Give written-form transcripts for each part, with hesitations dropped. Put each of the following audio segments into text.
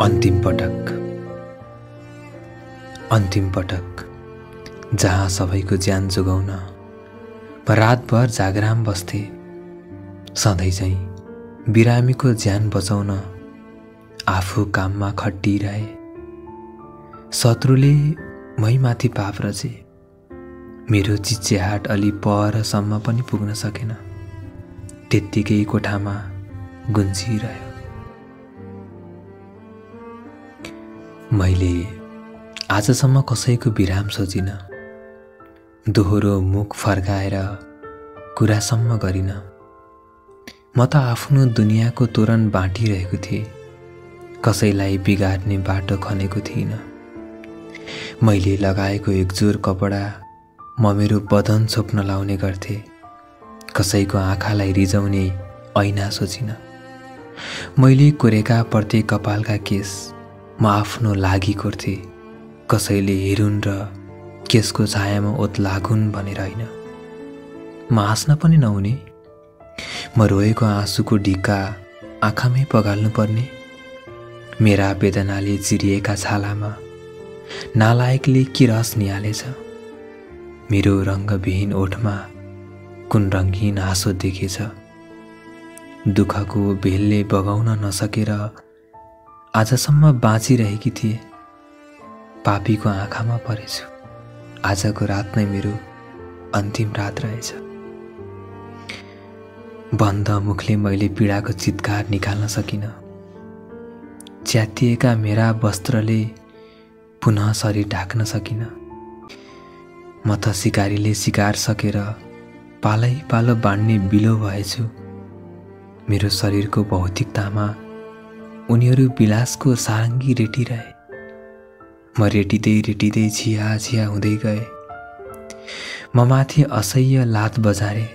अन्तिम पटक जहाँ सबैको ज्यान जोगाउन रातभर जागराम बस्थे, सधैँ चाहिँ बिरामीको ज्यान बचाउन आफू काममा खटिरहे। शत्रुले मैमाथि पाप रचे, मेरो चिच्याहाट अलि परसम्म पनि पुग्न सकेन, त्यत्तिकै कोठामा गुन्जिरह्यो। मैले आजसम्म कसैको विराम सोचिन, दोहोरो मुख फर्काएर कुरासम्म गरिन। म त आफ्नो दुनियाँको तोरण बाँटिरहेको थिएँ, कसैलाई बिगार्ने बाटो खनेको थिइनँ। मैले लगाएको एकजोर कपडा म मेरो बदन छोप्न लाउने गर्थे, कसैको आँखालाई रिजाउने ऐना सोचिन। मैले कोरेका प्रत्येक कपालका केस म आफ्नो लागि कोर्थे, कसैले हेरुन् र केसको छायामा ओत लागुन् भनेर होइन। म हाँस्न पनि नहुने, म रोएको आँसुको ढिक्का आँखामै पगाल्नु पर्ने। मेरा वेदनाले चिरिएका छालामा नालायकले के रस निहालेछ, मेरो रङ्गविहीन ओठमा कुन रङ्गीन हाँसो देखेछ। दुःखको भेलले बगाउन नसकेर आजसम्म बाँचिरहेकी थिए, पापीको आँखामा परेछु। आजको रात नै मेरो अन्तिम रात रहेछ। बन्द मुखले मैले पीडाको चित्कार निकाल्न सकिन। च्यातिएका मेरा वस्त्रले पुनः शरीर ढाक्न सकिन। म त शिकारीले शिकार सकेर पालै पालो बाँड्ने बिलो भएछु। मेरो शरीरको भौतिकतामा उनीहरू विलासको सारङ्गी रेटिरहे। म रेटिँदै छिया छिया हुँदै गए। म माथि असह्य लात बजारे।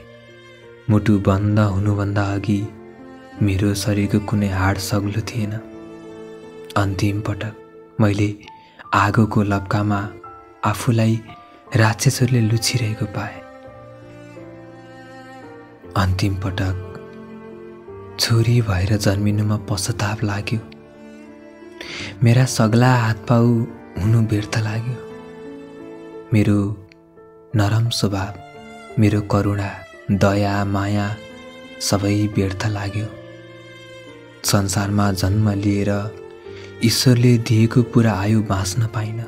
मुटु बन्द हुनुभन्दा अघि मेरो शरीरको कुनै हाड सग्लो थिएन। अन्तिम पटक मैले आगोको लप्कामा आफूलाई राक्षसहरूले लुछिरहेको पाएँ। अन्तिम पटक छोरी भएर जन्मिनुमा पश्चाताप लाग्यो। मेरा सग्ला हातपाउ हुनु व्यर्थ लाग्यो। मेरो नरम स्वभाव, मेरो करुणा, दया, माया सबै व्यर्थ लाग्यो। संसारमा जन्म लिएर ईश्वरले दिएको पुरा आयु बाँच्न पाइन।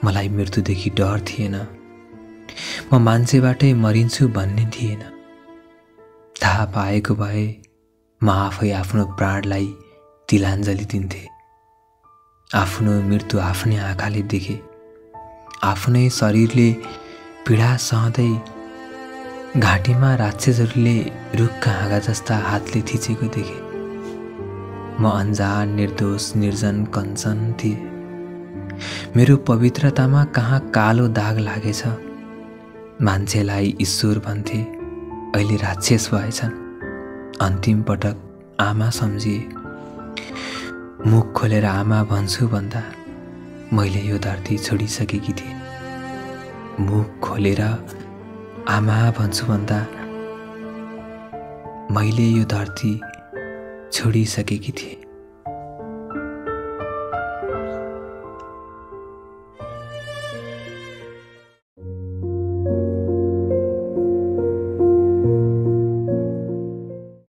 मलाई मृत्युदेखि डर थिएन, म मान्छेबाटै मरिन्छु भन्ने थिएन। थाहा पाएको भए म आफै आफ्नो प्राणलाई तिलाञ्जली दिन्थे। आफ्नो मृत्यु आफ्नै आँखाले देखे, आफ्नै शरीरले पीडा सहँदै घाँटीमा राक्षसहरूले रुखका हाँगा जस्ता हातले थिचेको देखे। म अनजान, निर्दोष, निर्जन, कञ्चन थिएँ। मेरो पवित्रतामा कहाँ कालो दाग लागेछ। मान्छेलाई ईश्वर भन्थे, अहिले राक्षस भएछन्। अन्तिम पटक आमा सम्झिए। मुख खोलेर आमा भन्छु भन्दा मैले यो धरती छोडिसकेकी थिएँ। मुख खोलेर आमा भन्छु भन्दा मैले यो धरती छोडिसकेकी थिएँ।